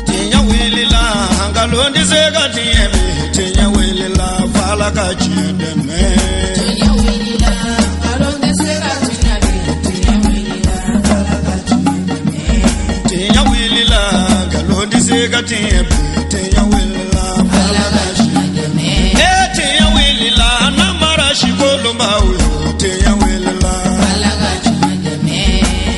Tiɲɛ wulila, nkalon tɛ se ka tiɲɛ bi. Tiɲɛ wulila, f'Ala ka tiɲɛ dɛmɛ. Tiɲɛ wulila, nkalon tɛ se ka tiɲɛ bi. Tiɲɛ wulila, Ala ka tiɲɛ dɛmɛ. Tiɲɛ wulila, nkalon tɛ se ka tiɲɛ bi. Tiɲɛ wulila, Ala ka tiɲɛ dɛmɛ. E tiɲɛ wulila, namara sikolonbaw yo. Tiɲɛ wulila, Ala ka tiɲɛ dɛmɛ.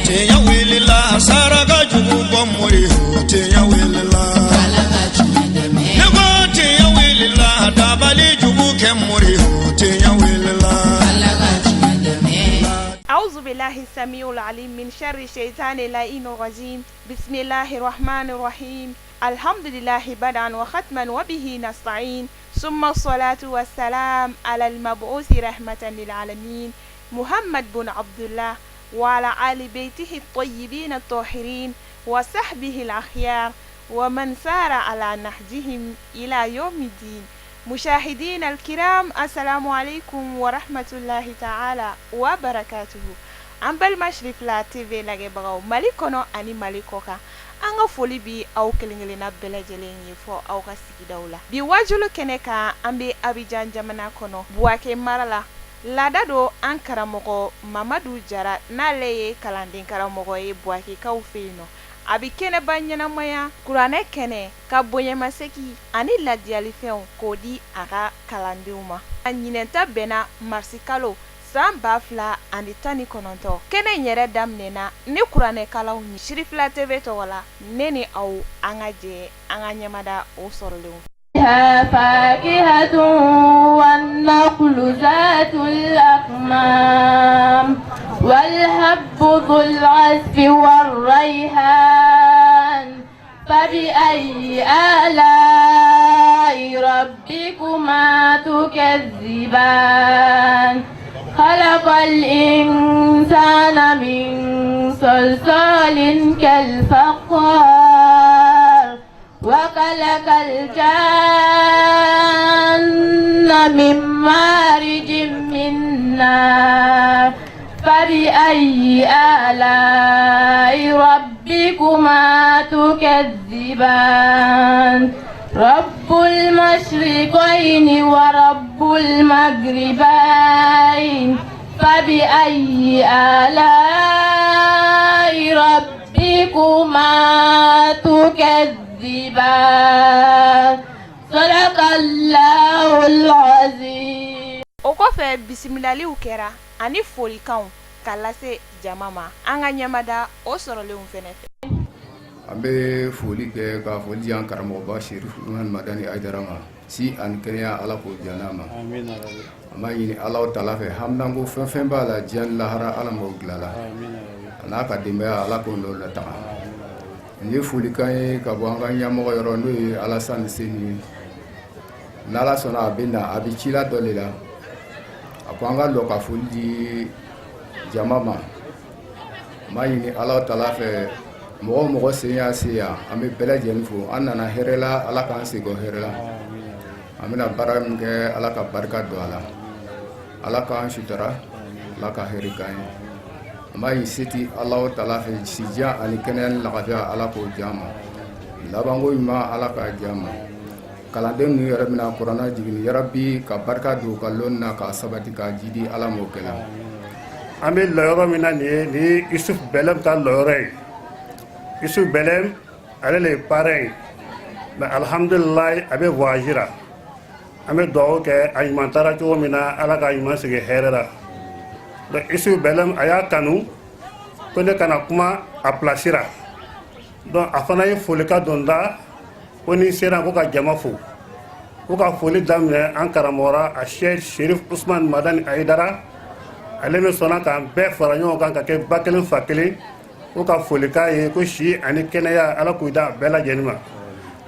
Tiɲɛ wulila, saraka jugu bɔ mori yo. Tiɲɛ wulila, Ala ka tiɲɛ dɛmɛ. Ne ko tiɲɛ wulila, dabali jugu kɛ mori yo. Tiɲɛ wulila. Ala ka tiɲɛ dɛmɛ. أعوذ بالله السميع العليم من شر الشيطان اللعين الرجيم. بسم الله الرحمن الرحيم. الحمد لله بدءا وختما وبه نستعين، ثم الصلاة والسلام على المبعوث رحمة للعالمين محمد بن عبد الله وعلى آل بيته الطيبين الطاهرين وصحبه الأخيار ومن سار على نهجهم إلى يوم الدين. مشاهدينا الكرام، السلام عليكم ورحمة الله تعالى وبركاته. An balima Sirifila TV lajɛbagaw Mali kɔnɔ ani Mali kɔ kan, an ka foli bi aw kelen kelenna bɛɛ lajɛlen ye fɔ aw ka sigidaw la. Bi wajulu kɛnɛ kan, an bɛ Abijan jamana kɔnɔ, Buwake mara la. Laada don, an karamɔgɔ Mamadu Jara, n'ale ye kalanden karamɔgɔ ye Buwakekaw fɛ yen nɔ, a bɛ kɛnɛba ɲɛnamaya, kuranɛ kɛnɛ ka bonyamasegin ani ladiyalifɛnw k'o di a ka kalandenw ma. A ɲinɛnta bɛnna marisikalo san 2019. Kɛnɛ in yɛrɛ daminɛna ni kuranɛkalanw ye. Sirifila TV tɔgɔ la, ne ni aw, an ka jɛ an ka ɲɛmada o sɔrɔlenw. فاكهة والنخل ذات الأكمام والحب ذو العصف والريحان فبأي آلاء ربكما تكذبان؟ خلق الإنسان من صلصال كالفخار وخلق الجان من مارج من نار فبأي آلاء ربكما تكذبان؟ رب المشرقين ورب المغربين فبأي آلاء ربكما تكذبان؟ صدق الله العظيم. O kɔfɛ, bisimilaliw kɛra ani folikanw ka lase jama ma. An ka ɲɛmada o sɔrɔlenw fɛnɛ fɛ. An bɛ foli kɛ ka foli di an karamɔgɔba Serifu Madani Ayidara ma. Si ani kɛnɛya, Ala k'o diya n'a ma. An b'a ɲini Ala tala fɛ, haminanko fɛn fɛn b'a la diɲɛ ni lahara, Ala m'o dilan la a n'a ka denbaya, Ala k'o n'o lataga. Nin ye folikan ye ka bɔ an ka ɲɛmɔgɔ yɔrɔ, n'o ye Alasani Senu ye. N'Ala sɔnna, a bɛ na, a bɛ cila dɔ de la. A ko an ka lɔ ka foli di jama ma. N b'a ɲini Ala tala fɛ, mɔgɔ o mɔgɔ sen y'a se yan, an bɛ bɛɛ lajɛlen fo. An nana hɛrɛ la, Ala k'an segin hɛrɛ la. An bɛna baara min kɛ, Ala ka barika don a la, Ala k'an sutura, Ala ka hɛrɛ k'an ye. An b'a ɲini seti Ala tala fɛ, sijan ani kɛnɛya ni lafiya, Ala k'o di an ma. Labanko ɲuman, Ala k'a di an ma. Kalanden ninnu yɛrɛ bɛna kuranɛ jigin, yarabi ka barika don u ka lɔnni na, k'a sabati, k'a jidi, Ala m'o kɛla. An bɛ lɔyɔrɔ min na nin ye, nin ye Isuf Bɛlɛm ka lɔyɔrɔ ye. Isuf Bɛlɛm, ale le ye parrain ye, mais alhamdulilayi, a bɛ voyage la. An bɛ dugawu kɛ, a ɲuman taara cogo min na, Ala ka ɲuman segin hɛrɛ la. Donc Isuf Bɛlɛm, a y'a kanu ko ne kana kuma a place la. Donc a fana ye folikan don da ko ni sera ko ka jama fo, ko ka foli daminɛ an karamɔgɔra a Cheikh Sherif Usman Madani Ayidara, ale min sɔnna k'an bɛɛ fara ɲɔgɔn kan ka kɛ ba kelen fa kelen, ko ka foli k'a ye ko si ani kɛnɛya, Ala k'u da bɛɛ lajɛlen ma.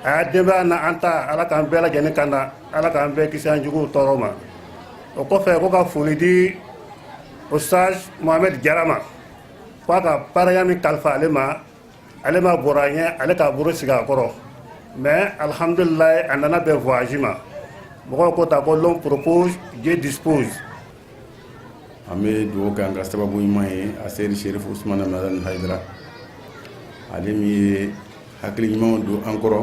A y'a denbaya na an ta, Ala k'an bɛɛ lajɛlen kanda, Ala k'an bɛɛ kisi an juguw tɔɔrɔ ma. O kɔfɛ, ko ka foli di Ustaz Mohamed Jara ma, ko a ka parrain min kalifa ale ma, ale ma bɔra a ɲɛ, ale k'a bolo sigi a kɔrɔ, mais alhamdulilayi, a nana bɛn voyage ma. Mɔgɔw ko ta ko l'homme propose, Dieu dispose. An bɛ dugawu kɛ an ka sababu ɲuman ye, a seyidi Sherif Usumana Madani Hayidara. Ale min ye hakili ɲumanw don an kɔrɔ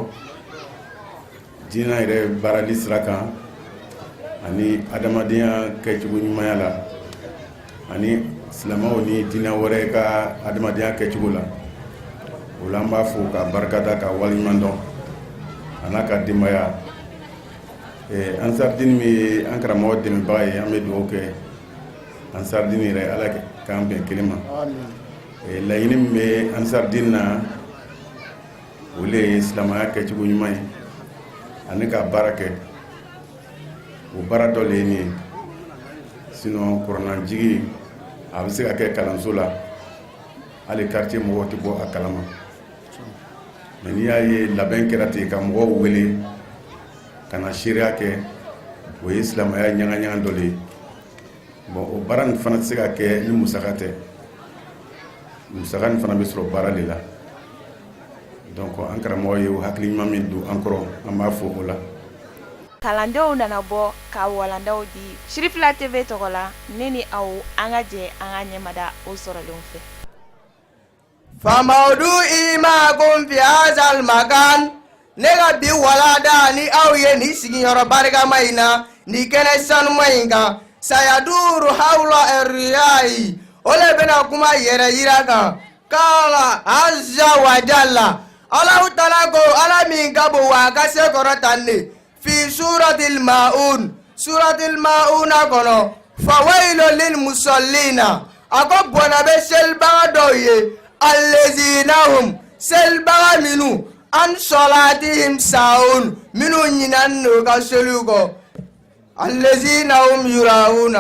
diinɛ yɛrɛ baarali sira kan ani adamadenya kɛcogo ɲumanya la ani silamɛw ni diinɛ wɛrɛ ka adamadenya kɛcogo la. O la, an b'a fo ka barikada, ka waleɲuman dɔn, a n'a ka denbaya. Ansardini min ye an karamɔgɔ dɛmɛbaga ye, an bɛ dugawu kɛ Ansardini yɛrɛ, Ala k'an bɛn kelen ma. Laɲini min bɛ Ansardini na, o le ye silamɛya kɛcogo ɲuman ye ani ka baara kɛ. O baara dɔ le ye nin ye. Sinon kuranɛjigi, a bɛ se ka kɛ kalanso la, hali quartier mɔgɔw tɛ bɔ a kalama. Mais n'i y'a ye labɛn kɛra ten ka mɔgɔw wele ka na seereya kɛ, o ye silamɛya ɲagaɲaga dɔ le ye. Bon, o baara nin fana tɛ se ka kɛ ni musaka tɛ. Musaka nin fana bɛ sɔrɔ baara de la. Donc an karamɔgɔ ye o hakili ɲuman min don an kɔrɔ, an b'a fo o la. Kalandenw nana bɔ ka walandaw di Sirifila TV tɔgɔ la. Ne ni aw, an ka jɛ an ka ɲɛmada o sɔrɔlenw fɛ. فموضوعي معكم في هذا المكان. Ne ka bi walada ni aw ye nin sigiyɔrɔ barikama in na, nin kɛnɛ sanuma in kan, سيدور حول الرياء, o le bɛna kuma yɛrɛ yira kan. قال عز وجل, Alahu tala ko, Ala min ka bon wa a ka se kɔrɔ tan ne, في سورة الماعون, سورة الماعون kɔnɔ, فويل للمصلين, a ko bɔnɛ bɛ selibaga dɔw ye, الذين هم, selibaga minnu, عن صلاتهم ساهون, minnu ɲinɛnen don ka seliw kɔ, الذين هم يراءون,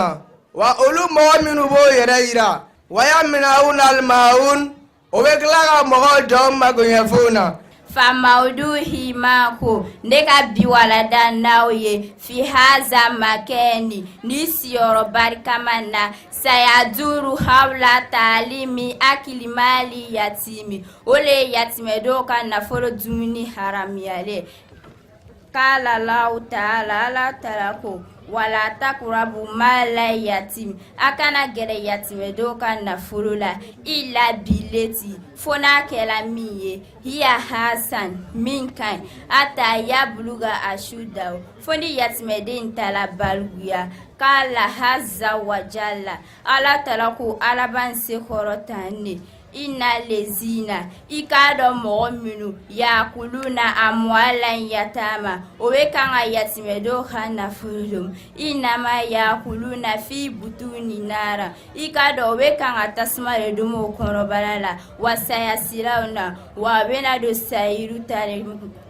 wa olu mɔgɔ minnu b'o yɛrɛ yira, ويمنعون الماعون, o bɛ tila ka mɔgɔw jɔ magoɲɛfɛnw na. فموضوعي معكم, ne ka bi walada n'aw ye, في هذا المكان, ni siyɔrɔ barikama na, سيدور حول تحريم أكل مال اليتيم, o le ye yatimɛdenw ka nafolo dumuni haramuyalen. قال الله تعالى, Ala taala ko, ولا تقربوا مال اليتيم, a kana gɛrɛ yatimɛdenw ka nafolo la, إلا بالتي, fo n'a kɛra min ye, هي أحسن, min ka ɲi, حتى يبلغ أشده, fo ni yatimɛden taara balikuya. قال عز وجل, Ala taala ko, Ala b'an se kɔrɔ tan ne, إن الذين, i k'a dɔn mɔgɔ minnu, يأكلون أموال اليتامى, o bɛ kan ka yatimɛdenw ka nafolo dun, إنما يأكلون في بطونهم نارا, i k'a dɔn o bɛ kan ka tasuma de dun o kɔnɔbara la, وسيصلون, wa a bɛna don sayiru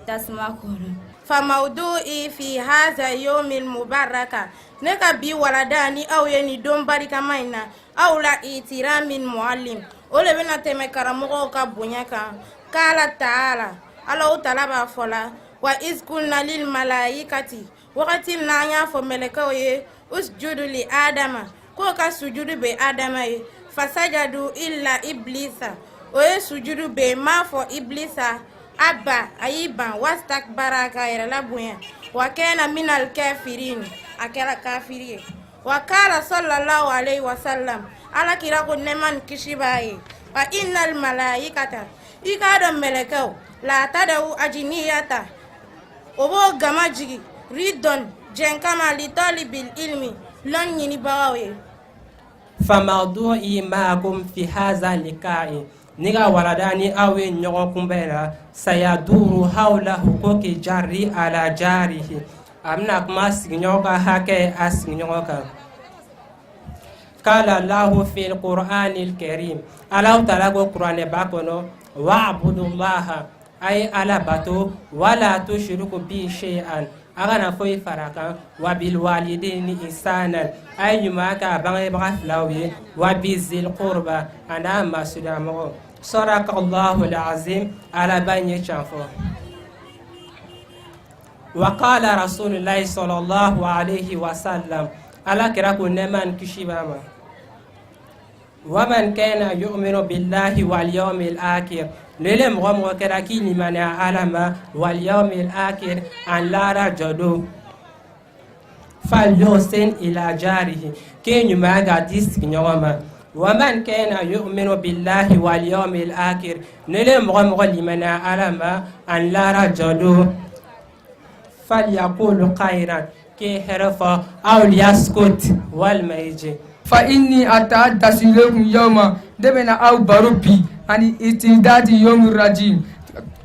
tasuma kɔnɔ. فموضوعي في هذا اليوم المبارك, ne ka bi walada ni aw ye nin don barikama in na, حول احترام المعلم, o le bɛna tɛmɛ karamɔgɔw ka bonya kan. قال تعالى, Alahu tala b'a fɔ la, وإذ قلنا للملائكة, wagati min na an y'a fɔ mɛlɛkɛw ye, اسجدوا لآدم, k'o ka sujudu bɛ Adama ye, فسجدوا إلا إبليس, o ye sujudu bɛ m'a fɔ Iblisa, أبى, a y'i ban, واستكبر, k'a yɛrɛ labonya, وكان من الكافرين, a kɛra kafiri ye. وقال صلى الله عليه وسلم, Ala kira ko, nɛɛma ni kisi b'a ye, وإن الملائكة, i k'a dɔn mɛlɛkɛw, لتضع أجنحتها, o b'o gama jigi, رضا, jɛn kama, لطالب العلم, lɔn ɲinibagaw ye. فموضوعي معكم في هذا اللقاء, ne ka walada ni aw ye ɲɔgɔn kunbɛn la, سيدور حول حقوق الجار على جاره, a bɛna kuma sigiɲɔgɔn ka hakɛ a sigiɲɔgɔn kan. قال الله في القرآن الكريم, Alahu taala ko kuranɛba kɔnɔ, واعبدوا الله, a ye Ala bato, ولا تشركوا به شيئا, a kana foyi fara kan, وبالوالدين إحسانا, a ye ɲuman kɛ a bangebaga filaw ye, وبذي القربى, a n'a masurunyamɔgɔw. صدق الله العظيم, Ala ba in ye can fɔ. وقال رسول الله صلى الله عليه وسلم, Ala kira ko, nɛɛma ni kisi b'a ma, ومن كان يؤمن بالله واليوم الآخر, lele mɔgɔ mɔgɔ kɛra k'i limaniya Ala ma, واليوم الآخر, an lahara jɔdon, فليحسن إلى جاره, k'e ɲuman k'a di sigiɲɔgɔn ma. Waman kana yu'minu billahi wal yawmil akhir, ne le mɔgɔ mɔgɔ limaniya Ala ma ani lahara jɔdon, falyaqul khayran, k'e hɛrɛ fɔ, aw liyaskut, walima i jɛ. Fa inni atahaddasu ilaykum yawma, ne bɛna aw baro bi ani istidadi yawmi rajim,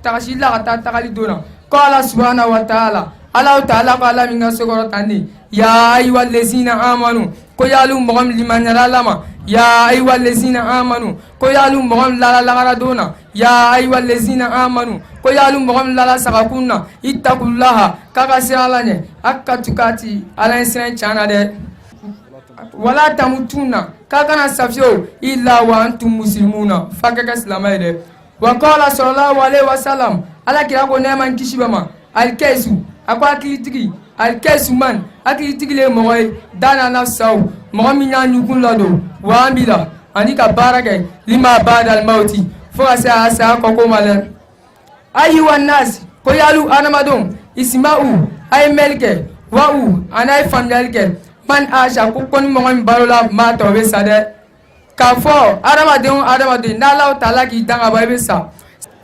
tagasili la ka taa tagali don na. Ko Ala subahana wa taala, Ala taala ko Ala min ka se kɔrɔtalen, ya ayyuha lezina amanu, ko y'alu mɔgɔ min limaniyara Ala ma, ya ayyuha lezina amanu, ko y'alu mɔgɔ min lala lagara don na, ya ayyuha lezina amanu, ko y'alu mɔgɔ min lala sagakun na, itakulaha, k'a ka siran Ala ɲɛ, haka tukati, Ala ye siran tiɲɛ na dɛ, wala tamutunna, k'a kana sa fiyewu, illa wa antum muslimuna, f'a ka kɛ silamɛ ye dɛ. Wa qala sallallahu alaihi wasallam, Ala kira ko nɛɛma ni kisi b'a ma, alikɛsu, a ko hakilitigi, alikɛsu man, hakilitigi le ye mɔgɔ ye, dana nafsahu, mɔgɔ min y'a ɲukun ladon, wa amila, ani ka baara kɛ, lima badal mauti, fo ka se a saya kɔko ma dɛ. Ayiwa nas, ko yalu adamadenw, isma'u, a ye mɛli kɛ, wa'u, ani a ye faamuyali kɛ, man asha, ko ko ni mɔgɔ min balola mata, o bɛ sa dɛ. K'a fɔ adamaden o adamaden, n'Alahu taala k'i dan ka ban, i bɛ sa.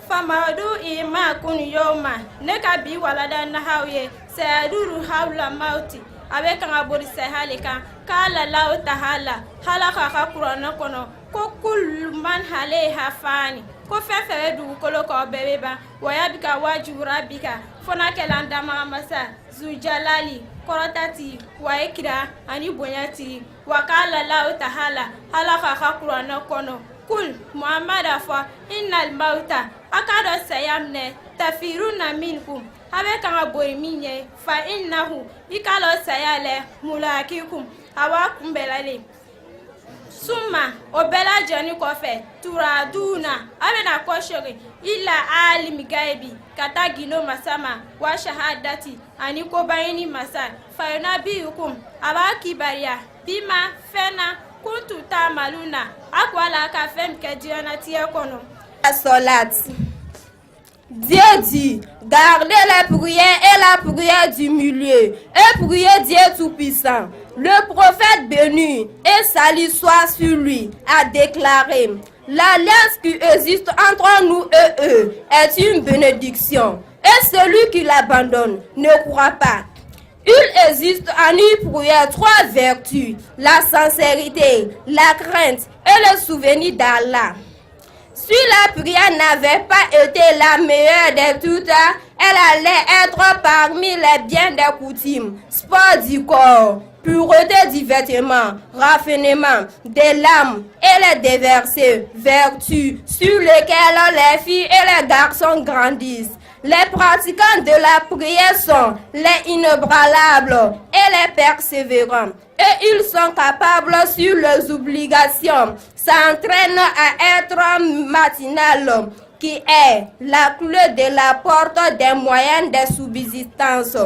Famadu i ma kun yoma, ne ka bi walada nahaw ye sayaduru hawla mauti, a bɛ kan ka bori saya le kan. Kala lahu tahala, Ala k'a ka kuranɛ kɔnɔ ko kullu man alayha fani, ko fɛn fɛn bɛ dugukolo kan, o bɛɛ bɛ ban. Wayabika wajihu rabbika, fo n'a kɛla an danbaga masa zujalali kɔrɔta tigi, wa kira ani bonya tigi. Wa kala lahu tahala, Ala k'a ka kuranɛ kɔnɔ kul, Muhamadu a fɔ innal mauta, a k'a dɔn saya minɛ, tafiruna minkum, a bɛ kan ka bori min ɲɛ, fa innahu, i k'a lɔn saya lɛ, mulakikum, a b'a kunbɛla le. Summa, o bɛɛ lajɛlen kɔfɛ, turaduna, a bɛna kɔsegin, ila alimi gaibi, ka taa gindo masa ma, wa shahadati, ani kobaɲini masa, fayunabiyukum, a b'a kibaruya, bima, fɛn na, kuntu tamaluna, a ko ala ka fɛn min kɛ diɲɛnatigɛ kɔnɔ. Solat. Dieu dit, gardez les prières et la prière du milieu, et priez Dieu Tout-Puissant. Le prophète béni et salut soit sur lui a déclaré, l'alliance qui existe entre nous et eux est une bénédiction, et celui qui l'abandonne ne croit pas. Il existe en une prière trois vertus, la sincérité, la crainte et le souvenir d'Allah. Si la prière n'avait pas été la meilleure de toutes, elle allait être parmi les biens des coutumes, sport du corps, pureté du vêtement, raffinement de l'âme et les diverses vertus sur lesquelles les filles et les garçons grandissent. Les pratiquants de la prière sont les inébranlables et les persévérants. Et ils sont capables sur leurs obligations, s'entraînent à être matinal, qui est la clé de la porte des moyens de subsistance.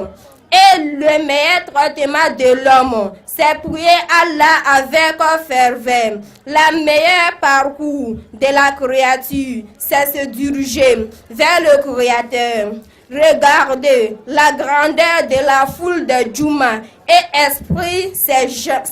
Et le meilleur traitement de l'homme, c'est prier Allah avec ferveur. La meilleure parcours de la créature, c'est se diriger vers le Créateur. Regardez la grandeur de la foule de Djouma et esprit ces gens,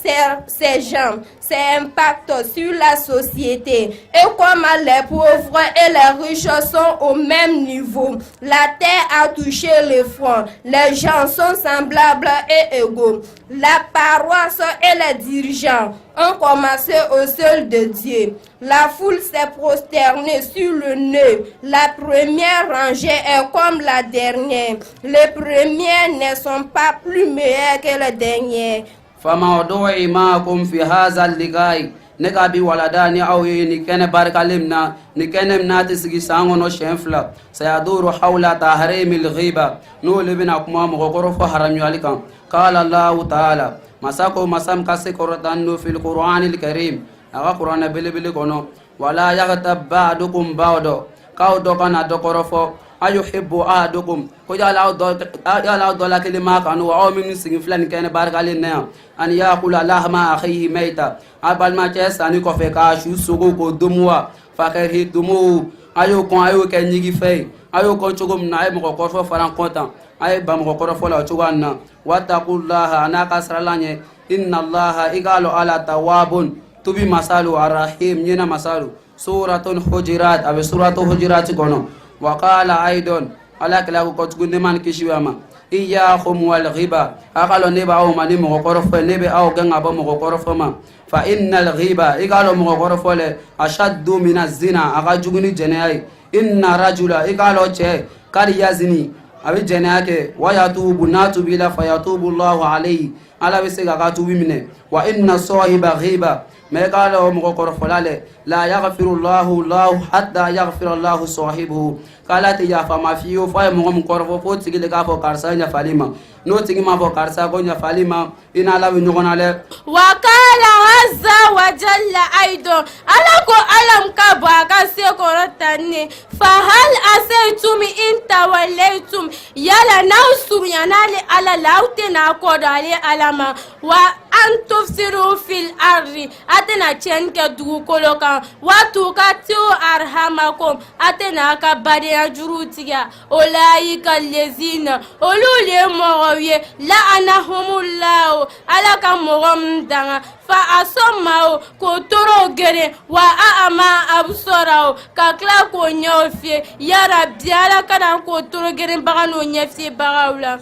ces impacts sur la société et comment les pauvres et les riches sont au même niveau. La terre a touché le front. Les gens sont semblables et égaux. La paroisse et les dirigeants ont commencé au seul de Dieu. La foule s'est prosternée sur le nez. La première rangée est comme la dernière. Les premiers ne sont pas plus meilleurs que les derniers. فموضوعي معكم في هذا اللقاء, ne ka bi walada ni aw ye ni kɛnɛ barikalen min na, ni kɛnɛ min n'a tɛ sigi san kɔnɔ siɲɛ 2, sayaduru hawla tahrimi lghiba, n'olu bɛna kuma mɔgɔkɔrɔ fɔ haramuyali kan. Qala Allahu taala, masa ko, masa min ka se kɔrɔtan no, fil qur'anil karim, a ka kuranɛ belebele kɔnɔ, wala yaghtab ba'dukum ba'da, k'aw dɔ kana dɔ kɔrɔfɔ, ayuhibbu ahadukum, ko yala aw dɔ la kelen ma kanu, aw minnu sigi filɛ nin kɛnɛ barikalen na yan, an yakula lahma akhihi mayta, a balimacɛ sanni kɔfɛ k'a su sogo k'o domu wa, fakarihtumu, a y'o kɔn, a y'o kɛ ɲigifɛ ye, a y'o kɔn cogo min na, a ye mɔgɔ kɔrɔfɔ fana kɔn tan, a ye ban mɔgɔ kɔrɔfɔ la o cogoya nin na. Wattaqullaha, a n'a ka sirala ɲɛ, inna Allaha, i k'a lɔn Ala, tawwabun. Tubi masalu arrahim ɲina masalu suratun hujurat a bɛ suratu hujurat kɔnɔ wa qala aidan ala kira ko tuguni nɛɛma ni kisi b'a ma iyakum wal ghiba a k'a lɔn ne b'aw ma ni mɔgɔ kɔrɔfɔ ne bɛ aw gɛn ka bɔ mɔgɔ kɔrɔfɔ ma fa innal ghiba i k'a lɔn mɔgɔ kɔrɔfɔ lɛ ashaddu mina zina a ka jugu ni jɛnɛya ye inna rajula i k'a lɔn cɛ kad yazni a bɛ jɛnɛya kɛ wa yatubu n'a tubila fa yatubu llahu alayhi ala bɛ se k'a ka tubi minɛ wa inna sahiba ghiba mɛ i k'a lɔn mɔgɔ kɔrɔfɔla lɛ la yaghfiru llahu lahu hatta yaghfira llahu sahibuhu k'ala tɛ yafa ma fiyewu f'a ye mɔgɔ min kɔrɔfɔ f'o tigi de k'a fɔ karisa yafal'i ma n'o tigi m'a fɔ karisa ko yafal'i ma i n'ala bɛ ɲɔgɔn na dɛ. Wa kala azza wa jalla aidan ala ko ala min ka bon a ka se kɔrɔ tan ne fa hal asaitum in tawallaytum yala n'aw surunyana ale ala la aw tɛna kɔ don ale ala ma wa an tufsidu fil ardi a tɛna tiɲɛni kɛ dugukolo kan wa tukatiu arhamakum a tɛna a ka badenya juruw tigɛ ulaika lezina olu le ye mɔgɔw ye la'anahumullahu ala ka mɔgɔ min danga fa asammahum k'o torow geren wa a'ama absarahum ka tila k'o ɲɛw fiye yarabi ala kana k'o toro gerenbaga n'o ɲɛ fiyebagaw la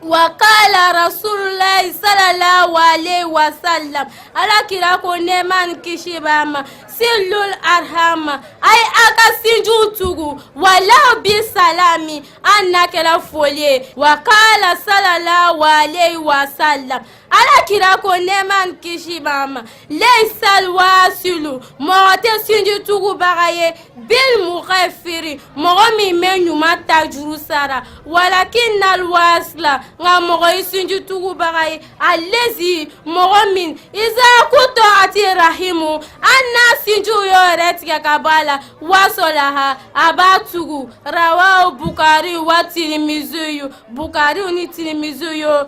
wa kala rasulullahi sallallahu alaihi wasallam ala kira ko nɛɛma ni kisi b'a ma silul arhama a ye a ka sinjiw tugu walaw bi salami an n'a kɛra foli ye wa kala sallallahu alaihi wasallam ala kira ko nɛɛma ni kisi b'a ma leisal wasilu mɔgɔ tɛ sinji tugubaga ye bil mukafiri mɔgɔ min bɛ ɲuman ta juru sara walakinnal wasila nka mɔgɔ ye sinji tugubaga ye alezi mɔgɔ min iza kutɔ ati rahimu an n'a sinjiw y'o yɛrɛ tigɛ ka bɔ a la wasɔlaha a b'a tugu rawahu bukari wa tirimiziyu bukariw ni tirimiziyu y'o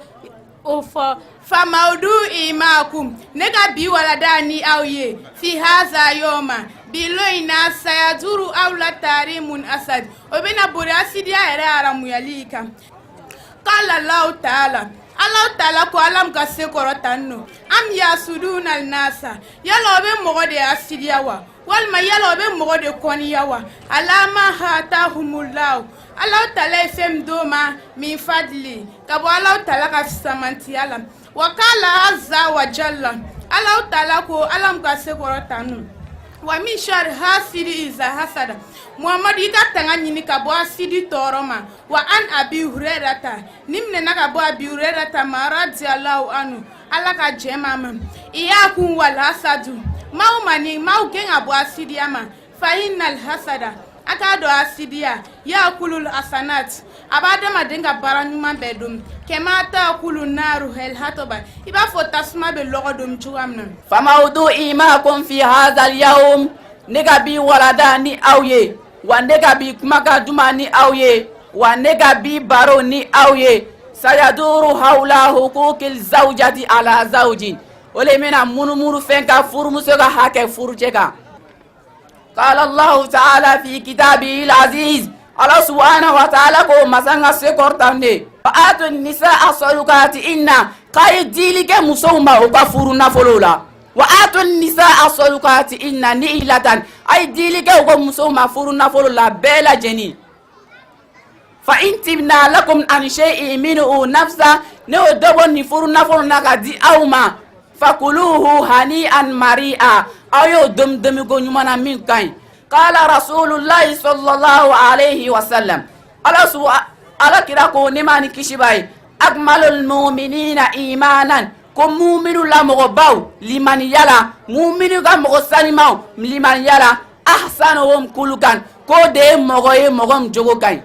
o fɔ famawudu imakum ne ka bi walada ni aw ye fi haza yoma bi lon in na sayaduru awla tarimun asad o bɛna bori asidiya yɛrɛ haramuyali kan kala lahu taala alahu taala ko ala min ka se kɔrɔ tan nɔ am yasuduna nasa yala o bɛ mɔgɔ de asidiya wa walima yala o bɛ mɔgɔ de kɔniya wa alama hatahumullahu alahu taala ye fɛn min d'o ma min fadili ka bɔ alahu taala ka fisamantiya la wa kala azza wa jalla alahu taala ko ala min ka se kɔrɔ tan nɔ wa min shari hasidi iza hasada muhamadu i ka tanga ɲini ka bɔ asidi tɔɔrɔ ma wa an abi hurerata ni minɛna ka bɔ abi hurerata ma radiyallahu anhu ala ka jɛn b'a ma iyakun wal hasadu maaw ma ni maaw gɛn ka bɔ asidiya ma fa innal hasada a k'a dɔn asidiya yakulul hasanat a b'a adamaden ka baara ɲuman bɛɛ dun kɛma takulu naru hel hatoba i b'a fɔ tasuma bɛ lɔgɔ dun cogoya min na. famawudu imakum fi hazal yawm ne ka bi walada ni aw ye wa ne ka bi kumakan duman ni aw ye wa ne ka bi baro ni aw ye sayaduru hawla hukukil zawjati ala zawji o le bɛna munumunu fɛn kan furumuso ka hakɛ furucɛ kan قال الله تعالى في كتابه العزيز الله سبحانه وتعالى ko masa ka se kɔrɔtan de wa atu nisaa sadukatihinna k'a ye dili kɛ musow ma u ka furu nafolo la wa atu nisaa sadukatihinna nihilatan a ye dili kɛ u ka musow ma furu nafolo la bɛɛ lajɛlen fa in tibna lakum an shay'in minhu nafsa ne y'o dɔ bɔ nin furu nafolo na ka di aw ma fakuluhu hani'an mari'a aw y'o domi domiko ɲuman na min ka ɲi qala rasulullahi sallallahu alayhi wa sallam ala su ala kira ko nɛɛma ni kisi b'a ye akmalul mu'minina imanan ko muminu la mɔgɔbaw limaniya la muminu ka mɔgɔ sanimaw limaniya la ahsanuhum kulukan k'o de ye mɔgɔ ye mɔgɔ min jogo ka ɲi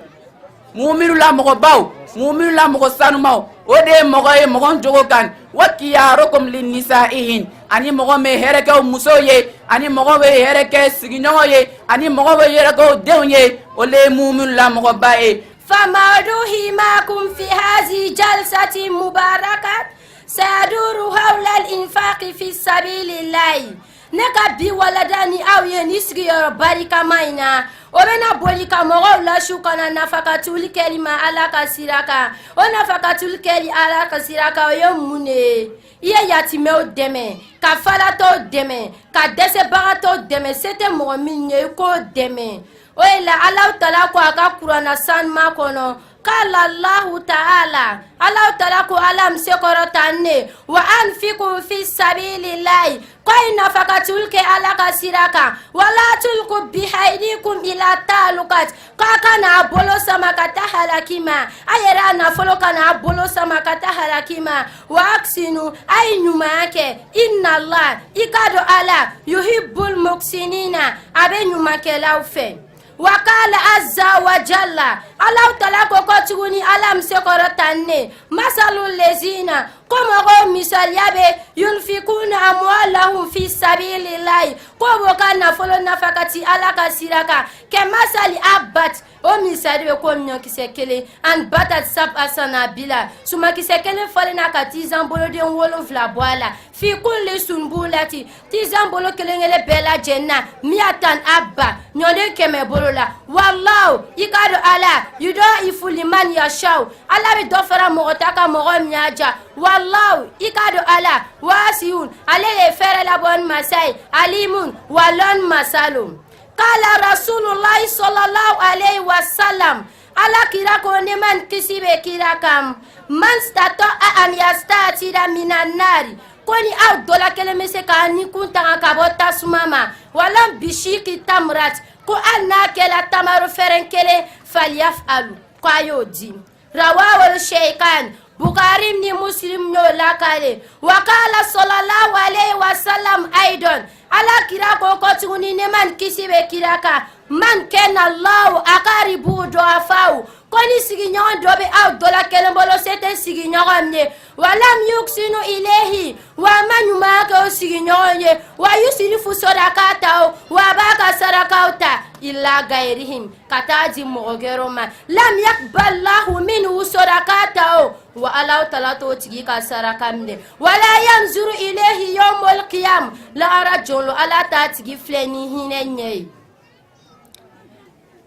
muminu la mɔgɔbaw muminu la mɔgɔ sanumaw o de ye mɔgɔ ye mɔgɔ min jogo ka ɲi wa kiyarukum linisaihin ani mɔgɔ min bɛ hɛrɛ kɛ o musow ye ani mɔgɔ bɛ hɛrɛ kɛ sigiɲɔgɔn ye ani mɔgɔ bɛ hɛrɛ kɛ o denw ye o de ye muminu la mɔgɔba ye. فموضوعي معكم في هذه جلسة مباركة سيدور حول الإنفاق في سبيل الله. Ne ka bi walada ni aw ye ni sigiyɔrɔ barikama in na, o bɛna boli ka mɔgɔw lasu ka na nafakatuli kɛli ma Ala ka sira kan. O nafakatuli kɛli Ala ka sira kan, o ye mun de ye? I ye yatimɛw dɛmɛ, ka falatɔw dɛmɛ, ka dɛsɛbagatɔw dɛmɛ, se tɛ mɔgɔ min ye, i k'o dɛmɛ. O de la Alahu tala ko a ka kuranna sanuma kɔnɔ, kala Allahu ta'ala, Alahu tala ko Ala min se kɔrɔta ne, wa anfiku fi sabilillahi, ko a ye nafakatuli kɛ Ala ka sira kan, wala tulku bihaidikum ila talukat, ko a kana a bolo sama ka taa halaki ma, a yɛrɛ a nafolo kana a bolo sama ka taa halaki ma. Wa aksinu, a ye ɲumanya kɛ, inna Allah, i k'a dɔn Ala, yuhibbul muksinina, a bɛ ɲumankɛlaw fɛ. Wakala azza wa jalla, Alahu tala ko kɔ tuguni Ala min se kɔrɔta ne, masalu lezina, ko mɔgɔw misaliya bɛ, yunfikuna amwalahum fi sabilillahi, ko b'o ka nafolo nafakati Ala ka sira kan, kɛ masali abat, o misali bɛ ko ɲɔkisɛ kelen, an batat sab'a sanabila, sumakisɛ kelen falenna ka tizan boloden 7 bɔ a la, fi kulli sunbulati, tizan bolo kelen kelen bɛɛ lajɛlen na, miyatan aba, ɲɔden 100 bolo la. Walahu, i k'a dɔn Ala, yudɔifu liman yashaw, Ala bɛ dɔ fara mɔgɔ ta kan mɔgɔ min y'a ja. Walahu, i k'a dɔn Ala, wasiun, ale de ye fɛɛrɛ labɔni masa ye, alimun, wa lɔn masa lo. Kala rasulullahi sallallahu alaihi wasallam, Ala kira ko nɛɛma ni kisi bɛ kira kan, man statɔ an yastatira minan nari, ko ni aw dɔ la kelen bɛ se k'a ni kun tanga ka bɔ tasuma ma, wala bishiki tamrat, ko hali n'a kɛla tamaro fɛrɛn kelen, faliyaf alu, ko a y'o di. Rawahul sheikan, Bukari ni Muslim y'o lakale. Wakala sallallahu alaihi wasallam aidon, Ala kira ko kɔ tuguni nɛɛma ni kisi bɛ kira kan, man kɛna Allahu akaribu dɔafaw, ko ni sigiɲɔgɔn dɔ bɛ aw dɔ la kelen bolo, se tɛ sigiɲɔgɔn ye, walam yuksinu ilehi, wa a ma ɲuman kɛ o sigiɲɔgɔn ye, wa yusirifu sɔdakataw, wa a b'a ka sarakaw ta, ila gairihim, ka taa di mɔgɔ gɛrɛw ma, lam yakbalahu minhu sɔdakataw, wa Alahu tala t'o tigi ka saraka minɛ, wala yanzuru ilehi yawmul qiyam, lahara jɔn lo Ala t'a tigi filɛ ni hinɛ ɲɛ ye.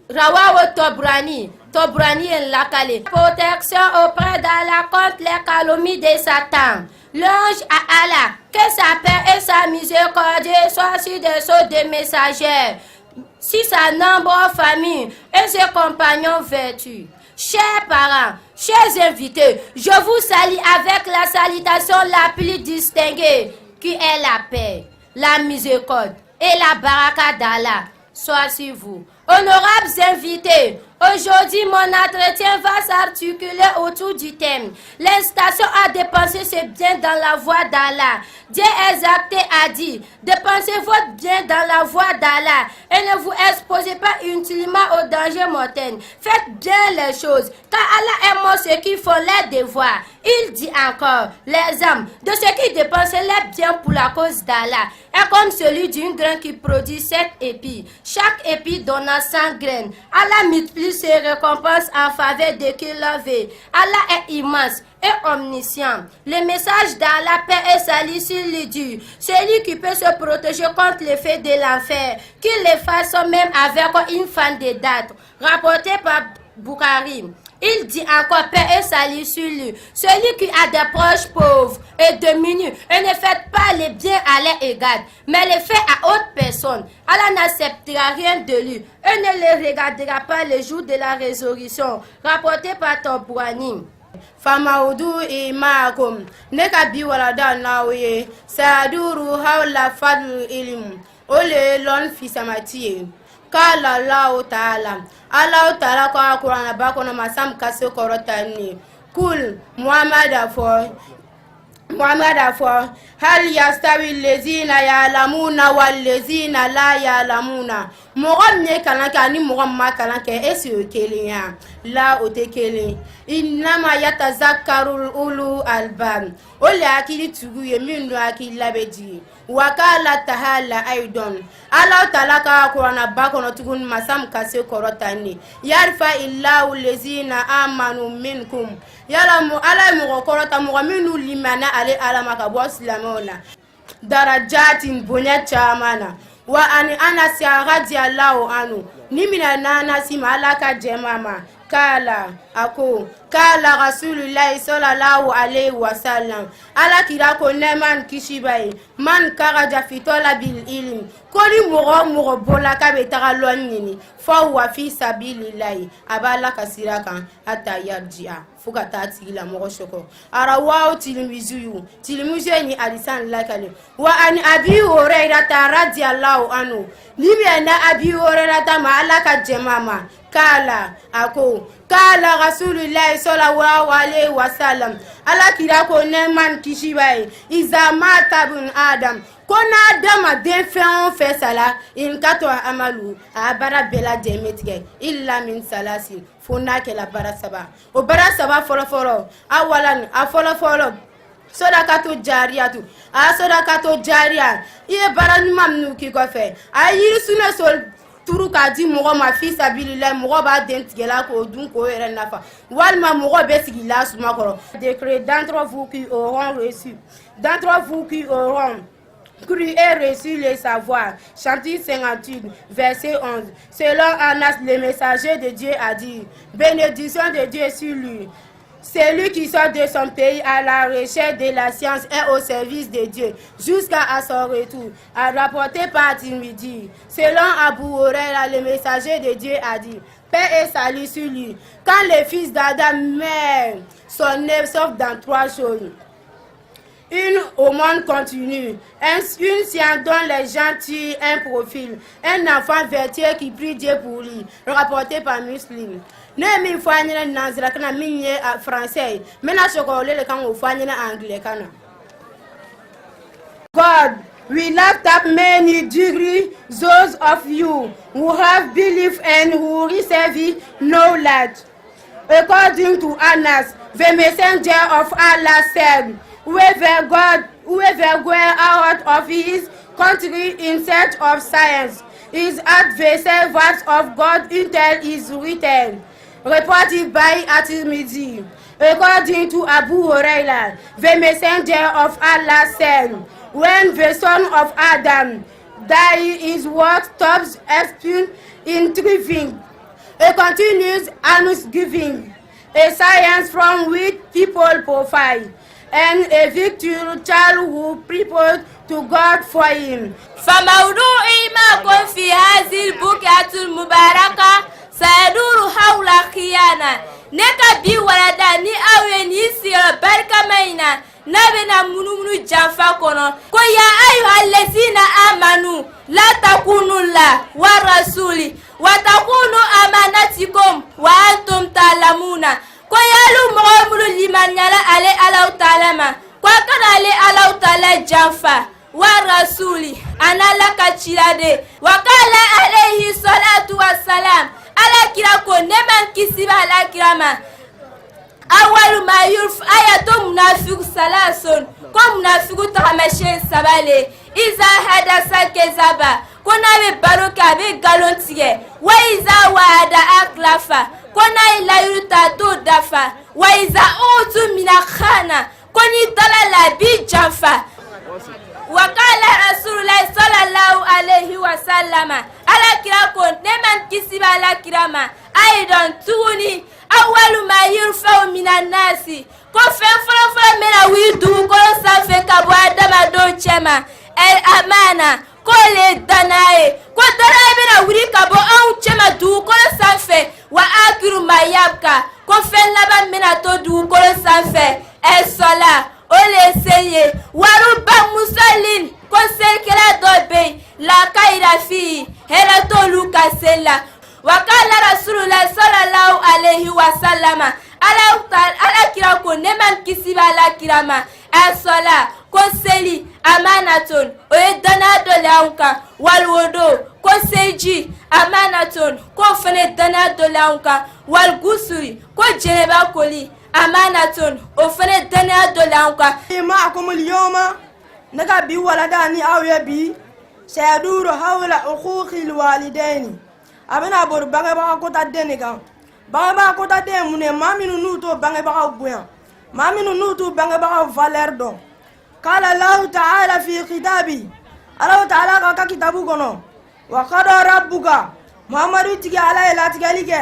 Rawahu Tobrani, Tobrani ye lakale. Protection auprès d'Allah contre les calomnies de Satan. Louange à Allah, que sa paix et sa miséricorde soient sur des sceaux de messagers, sur sa nombreuse famille et ses compagnons vertus. Chers parents, chers invités, je vous salue avec la salutation la plus distinguée, qui est la paix, la miséricorde et la baraka d'Allah soit sur vous. Honorables invités, aujourd'hui mon entretien va s'articuler autour du thème l'incitation à dépenser ses biens dans la voie d'Allah. Dieu exalté a dit, dépensez votre bien dans la voie d'Allah et ne vous exposez pas inutilement au danger mortel. Faites bien les choses, car Allah aime ceux qui font les devoirs. Il dit encore, l'exemple de ceux qui dépensent les biens pour la cause d'Allah est comme celui d'une graine qui produit 7 épis. Chaque épi donnant 100 graines. Allah multiplie ses récompenses en faveur de qui le veut. Allah est immense et omniscient. Le message d'Allah, paix et salut sur lui, dit, celui qui peut se protéger contre l'effet de l'enfer, qu'il le fasse même avec une fane de dattes. Rapporté par Bukhari. Il dit encore, paix et salut sur lui, celui qui a des proches pauvres et démunis et ne fait pas le bien à leur égard, mais le fait à autre personne, Allah n'acceptera rien de lui et ne le regardera pas le jour de la résurrection. Rapporté par Tobrani. Famawudu maakum, ne ka bi walada n'aw ye, sayaduru hawla fadlu ilimu, o le ye lɔnni fisamati ye. Kala Allahu taala, Alahu taala ko a kuranaba kɔnɔ, masa min ka se kɔrɔta ni ye, kul, Muhamada fɔ, Muhamada fɔ, hal yastawi lezina yalamuna wal lezina la yalamuna, mɔgɔ min ye kalan kɛ ani mɔgɔ min ma kalan kɛ, est-ce o ye kelen ya la? O tɛ kelen. Innama yatazakkaru ulu albab, o le hakili tigiw ye min don hakili la bɛ jigin. Wakala tahala aidɔn, Ala taala ka kuranaba kɔnɔ tuguni, masa min ka se kɔrɔta ni, yarifa ilahu lezina amanu minkum, yala mu Ala ye mɔgɔ kɔrɔta, mɔgɔ minnu limana ale Ala ma ka bɔ silamɛw la. Darajatin bonya caman na. Wa ani Anasi radiyallahu anhu, ni minɛna Anasi ma, Ala ka jɛma ma, kala a ko kala rasulillahi sallallahu alaihi wasallam, Ala kira ko nɛɛma ni kisi b'a ye, man karaja fi tɔlabil ilim, ko ni mɔgɔ o mɔgɔ bɔla k'a bɛ taga lɔnni ɲini, fahuwa fi sabilillahi, a b'Ala ka sira kan, hata yarji'a, fo ka taa tigilamɔgɔ sɔkɔ. Arawahu tilimiziyu, tilimizi ye nin hadisa in lakale. Wa ani abi hurairata radiyallahu anhu, ni minɛna abi hurairata ma, Ala ka jɛma ma, kala a ko kala rasulillahi sallallahu alaihi wasallam, Ala kira ko nɛɛma ni kisi b'a ye, iza mata bun adam, ko n'adamaden fɛn o fɛn sala, inkatɔ amalu, a baara bɛɛ lajɛlen bɛ tigɛ, illa min salasi, fo n'a kɛla baara saba. O baara saba fɔlɔfɔlɔ, awalan, a fɔlɔfɔlɔ, sodakatu jariyatu, a sodakatu jariya, i ye baara ɲuman minnu k'i kɔfɛ, a ye yirisunɛ so turu k'a di mɔgɔ ma fi sabilila, mɔgɔ b'a den tigɛla k'o dun k'o yɛrɛ nafa, walima mɔgɔ bɛ sigi la suma kɔrɔ. Décret d'entre vous qui auront reçu, d'entre vous qui auront cru et reçu le savoir. Chapitre 58, verset 11. Selon Anas, le messager de Dieu a dit, bénédiction de Dieu sur lui. Celui qui sort de son pays à la recherche de la science est au service de Dieu jusqu'à son retour. A rapporté par Tirmidhi. Selon Abu Huraira, le messager de Dieu a dit, paix et salut sur lui. Quand le fils d'Adam meurt, son œuvre sauf dans trois choses. Une aumône continue, une science dont les gens tirent un profit, un enfant vertueux qui prie Dieu pour lui, rapporté par Muslim. Ne ye min fɔ an ɲɛna nanzarakan na, min ye français ye, n bɛna sɔgɔlen de kan k'o fɔ an ɲɛna anglais kan na. God will lift up many degree those of you who have belief and who receive knowledge. According to Anas, the messenger of Allah said, whoever goes out of his country in search of science is at the service of God until his return. Reported by At-Tirmidhi. According to Abu Huraira, the messenger of Allah said, when the son of Adam dies, his work stops except in three things. A continuous almsgiving, a science from which people profit, and a virtuous child who prepared to God for him. فموضوعي معكم في هذه البقعة المباركة سيدور حول خيانة. Ne ka bi walada ni aw ye nin sigiyɔrɔ barikama in na, n'a bɛna munumunu janfa kɔnɔ, ko ya ayuha lezina amanu la takunu la wa rasuli wa takunu amanatikum wa antum talamuna, ko yalu mɔgɔ minnu limaniyala ale Alahu taala ma, ko a kana ale Alahu taala janfa, wa rasuli, a n'Ala ka ciraden. Wa kala alayhi salatu wa salam, Ala kira ko nɛɛma ni kisi b'a ala kira ma, awalu ma yurf ayato munafiku salason, ko munafiku tagamasiyɛn saba le, iza hadasa kezaba, ko n'a bɛ baro kɛ a bɛ nkalon tigɛ, wa iza wahada akilafa, ko n'a ye layiru ta a t'o dafa, wa iza utu mina khana, ko n'i dala la a b'i janfa. Wakala rasululahi sallallahu alaihi wa sallama, Ala kira ko nɛɛma ni kisi b'a ala kira ma, ayidan tuguni, awalu ma yurfaw mina nasi, ko fɛn fɔlɔfɔlɔ bɛna wuli dugukolo sanfɛ ka bɔ adamadenw cɛma, el amana, k'o le danaya ye, ko danaya bɛna wuli ka bɔ anw cɛma dugukolo sanfɛ, wa akiru ma yabka, ko fɛn laban bɛna to dugukolo sanfɛ, el sɔla, o le seli ye, waruba musalin, ko selikɛla dɔ bɛ yen lakayira fi, hɛrɛ t'olu ka seli la. Wakala rasululahi sallallahu alaihi wa sallama, Ala kira ko nɛɛma ni kisi b'a ala kira ma, ɛsɔla, ko seli amanaton, o ye danaya dɔ le anw kan, waliwodo, ko seliji amanaton, k'o fana ye danaya dɔ le anw kan, waligusuri, ko jɛnɛba koli amanaton, o fana ye danaya dɔ le anw kan. معكم اليوم ne ka bi walada ni aw ye bi sayaduru hawla uquqil walidaini, a bɛna bori bangebaga kota den de kan. Bangebaga kota den ye mun ye? Maa minnu n'u t'o bangebagaw bonya, maa minnu n'u t'u bangebagaw valeur dɔn. Qala Allahu ta'ala fi kitabi, Allahu ta'ala k'a ka kitabu kɔnɔ, wa qada rabbuka, Muhammadu tigi Ala ye latigɛli kɛ,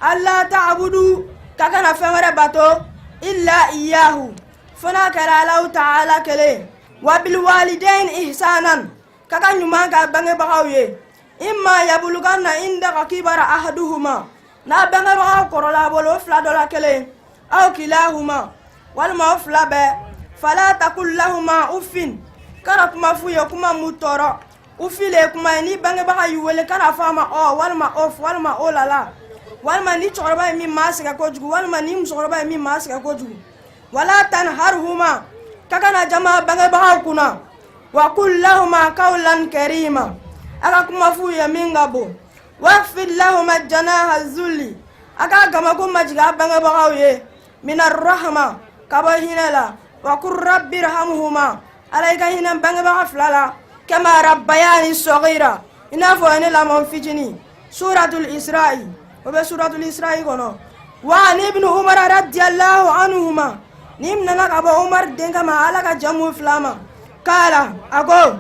alla ta'budu, k'a kana fɛn wɛrɛ bato, illa iyahu, fo n'a kɛra Allahu ta'ala kelen, wa bil walidain ihsanan, k'a ka ɲuman k'a bangebagaw ye, imma yabuluganna indaka kibara ahaduhuma, n'a bangebagaw kɔrɔla a bolo o fila dɔ la kelen, aw kilahuma, walima o fila bɛɛ, fala takul lahuma uffin, kana kuma f'u ye kuma m'u tɔɔrɔ. Ufi le ye kuma ye, n'i bangebaga y'i wele kana fɔ a ma ɔ walima of walima o lala, walima ni cɛkɔrɔba ye min maa sɛgɛn kojugu, walima ni musokɔrɔba ye min maa sɛgɛn kojugu. Wala tanharhuma, ka kana jama bangebagaw kunna, wa kul lahuma kawlan karima, a ka kuma f'u ye min ka bon. Wafid lahuma janaha zulli, a ka gamakun majigin a bangebagaw ye, mina rahama, ka bɔ hinɛ la. Wa kul rabbi irhamhuma, Ala i ka hinɛ bangebaga fila la, kama rabbayani saghira, i n'a fɔ ye ne lamɔ fitinin. Suratul Isra'i, o bɛ suratul Isra'i kɔnɔ. Wa an ibn Umar radiyallahu anhuma, ni nana ka bɔ Umar denkɛ ma, Ala ka jɛn u fila ma, kala a ko,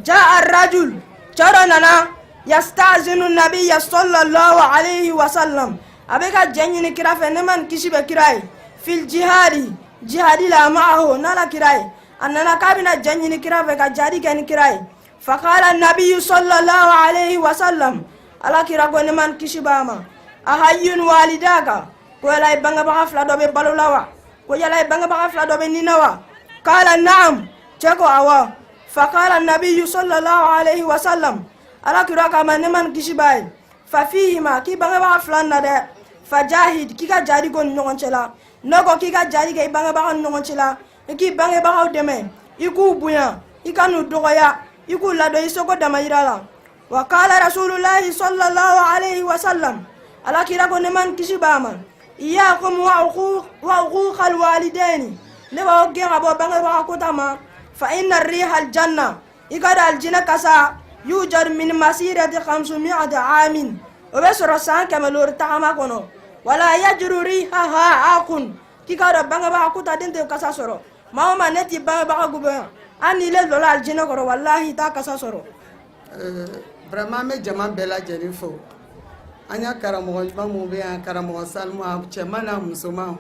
jaa rajul, cɛ dɔ nana, yastazinu nabiyya sallallahu alayhi wa sallam, a bɛ ka jɛn ɲini kira fɛ, nɛɛma ni kisi bɛ kira ye, fil jihadi, jihadi la, ma'ahu, n'ala kira ye. A nana k'a bɛna jɛn ɲini kira fɛ ka jihadi kɛ ni kira ye. Fakala nabiyu sallallahu alayhi wa sallam, ala kira ko, nɛɛma ni kisi b'a ma, ahayyun walidaka, ko yala i bangebaga fila dɔ bɛ balo la wa? Ko yala i bangebaga fila dɔ bɛ ni na wa? Kala naam, cɛ ko awɔ. Fakala nabiyu sallallahu alayhi wa sallam, ala kira k'a ma, nɛɛma ni kisi b'a ye, fafihima, k'i bangebaga fila na dɛ, fajahid, k'i ka jihadi k'o ni ɲɔgɔn cɛ la. Ne ko k'i ka jihadi kɛ i bangebagaw ni ɲɔgɔn cɛ la, i k'i bangebagaw dɛmɛ, i k'u bonya, i kan'u dɔgɔya, i k'u ladon i seko damayira la. Wa kala rasulullahi sallallahu alayhi wa sallam, ala kira ko, nɛɛma ni kisi b'a ma, iyakum wa uquqal walidaini, ne b'aw gɛn ka bɔ bangebaga kota ma. Fa inna riha aljanna, i ka da aljinɛ kasa, yujad min masirati khamsumi'ati amin, o bɛ sɔrɔ san 500 tagama kɔnɔ. Wala yajidu rihaha aqun, k'i k'a dɔn bangebaga kota den tɛ kasa sɔrɔ. Maa o maa ne t'i bangebaga goboyan, hali n'i le lɔla aljinɛ kɔrɔ, walahi i t'a kasa sɔrɔ. Vraiment, an bɛ jama bɛɛ lajɛlen fo. An y'a karamɔgɔ ɲuman minnu bɛ yan, karamɔgɔ Salimu, a cɛman n'a musoman,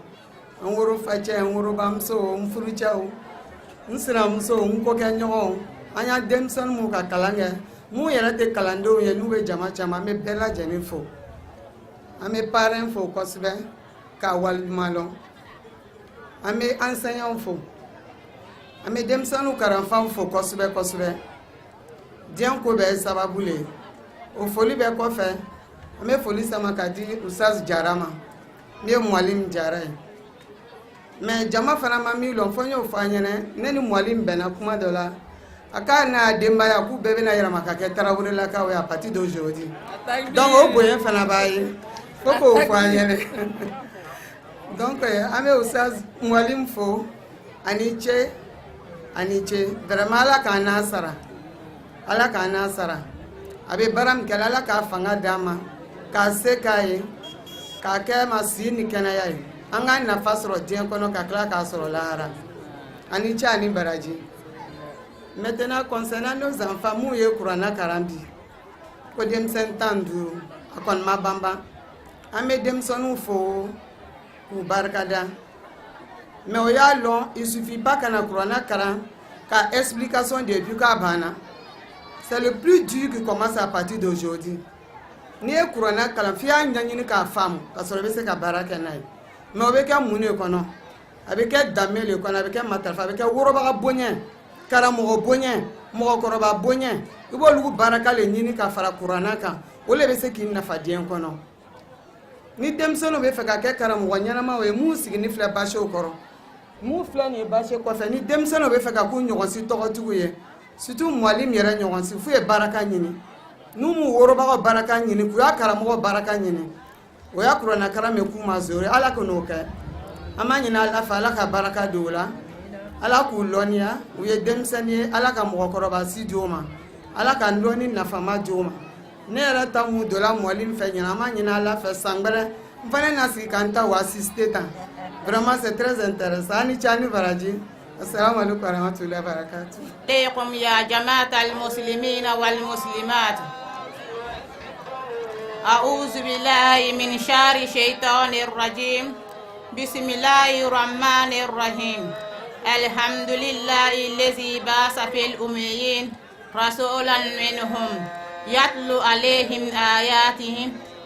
an worofacɛ, n worobamuso, n furucɛw, n sinamuso, n kokɛɲɔgɔnw, an y'a denmisɛnnin minnu ka kalan kɛ, mun yɛrɛ tɛ kalandenw ye, n'u bɛ jama caman, an bɛ bɛɛ lajɛlen fo. An bɛ parrain fo kosɛbɛ k'a waleɲuman dɔn. An bɛ enseignants fo, an bɛ denmisɛnninw kalanfaw fo kosɛbɛ kosɛbɛ. Diɲɛ ko bɛɛ ye sababu le ye. O foli bɛɛ kɔfɛ, an bɛ foli sama ka di Usaz Jara ma, ne ye Mualim Jara ye. Mais jama fana ma min lɔn, fo n y'o fɔ an ɲɛna. Ne ni Mualim bɛnna kuma dɔ la, a k'a n'a denbaya k'u bɛɛ bɛna yɛlɛma ka kɛ Tarawelelakaw ye à partir d'aujourd'hui. Donc o bonya fana b'a ye, fo k'o fɔ an ɲɛna. Donc an bɛ Usaz Mualim fo, ani ce, ani ce vraiment. Ala k'an n'a sara, Ala k'an n'a sara. A bɛ baara min kɛ, Ala k'a fanga d'a ma, k'a se k'a ye, k'a kɛ ma si ni kɛnɛya ye, an ka nafa sɔrɔ diɲɛ kɔnɔ ka tila k'a sɔrɔ lahara. Ani ce ani baraji. Maintenant, concernant nos enfants mun ye kuranna kalan bi, ko denmisɛnnin 15, a kɔni ma banban. An bɛ denmisɛnninw fo k'u barikada. Mais o y'a lɔn, il suffit pas ka na kuranna kalan ka explication de puis k'a banna. C'est le plus dur qui commence à partir d'aujourd'hui. N'i ye kuranna kalan, f'i y'a ɲɛɲini k'a faamu ka sɔrɔ i bɛ se ka baara kɛ n'a ye. Mais o bɛ kɛ mun de kɔnɔ? A bɛ kɛ danbe de kɔnɔ, a bɛ kɛ matarafa, a bɛ kɛ worobaga bonya, karamɔgɔ bonya, mɔgɔkɔrɔba bonya. I b'olu baraka le ɲini ka fara kuranna kan, o le bɛ se k'i nafa diɲɛ kɔnɔ. Ni denmisɛnninw bɛ fɛ ka kɛ karamɔgɔ ɲɛnamaw ye, mun sigini filɛ basiw kɔrɔ, mun filɛ nin ye basi kɔfɛ, ni denmisɛnninw bɛ fɛ ka k'u ɲɔgɔnsi tɔgɔtigiw ye, surtout Mualim yɛrɛ ɲɔgɔnsi, f'u ye baraka ɲini. N'u m'u worobagaw baraka ɲini, k'u y'a karamɔgɔ baraka ɲini, o y'a kuranna karan bɛ k'u ma zori. Ala ka n'o kɛ. An b'a ɲini Ala fɛ, Ala ka baraka don o la, Ala k'u lɔnniya. U ye denmisɛnnin ye, Ala ka mɔgɔkɔrɔba si di o ma, Ala ka lɔnni nafama di o ma. Ne yɛrɛ ta mun donna Mualim fɛ ɲina, an b'a ɲini Ala fɛ, san gbɛrɛ n fana na sigi ka n ta o assister tan. Vraiment, c'est très intéressant. Ani ce ani baraji. Assalamu alaikum warahmatullahi wabarakatuh. عليكم يا جماعة المسلمين والمسلمات. أعوذ بالله من شر الشيطان الرجيم. بسم الله الرحمن الرحيم. الحمد لله الذي بعث في الأميين رسولا منهم يتلو عليهم آياته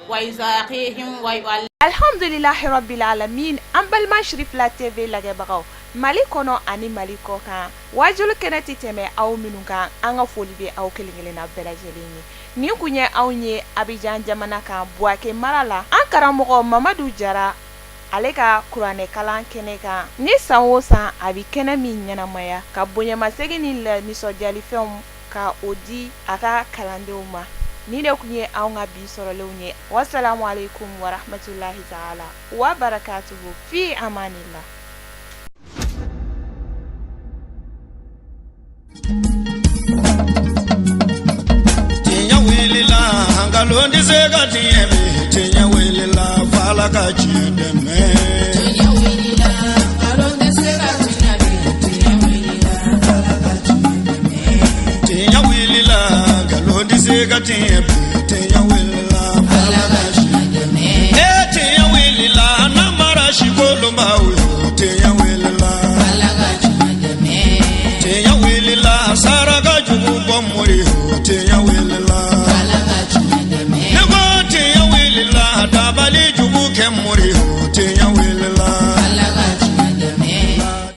ويزكيهم ويعلمهم. Alhamdulilahi rabbil alamin. An balima Sirifila TV lajɛbagaw, Mali kɔnɔ ani Mali kɔ kan, wajulu kɛnɛ tɛ tɛmɛ aw minnu kan, an ka foli bɛ aw kelen kelenna bɛɛ lajɛlen ye. Nin kun ye anw ye Abijan jamana kan, Buwake mara la, an karamɔgɔ Mamadu Jara, ale ka kuranɛkalan kɛnɛ kan. Ni san o san a bɛ kɛnɛ min ɲɛnamaya ka bonyamasegin ni la nisɔndiyalifɛnw ka o di a ka kalandenw ma, nin de tun ye anw ka bi sɔrɔlenw ye. Wasalamu alaikum warahmatullahi taala wa barakatuhu. Fi amanillah. Tiɲɛ wulila, nkalon tɛ se ka tiɲɛ bi. Tiɲɛ wulila, f'Ala ka tiɲɛ dɛmɛ. Tiɲɛ wulila, nkalon tɛ se ka tiɲɛ bi. Tiɲɛ wulila, Ala ka tiɲɛ dɛmɛ. Tiɲɛ wulila, nkalon tɛ se ka tiɲɛ bi.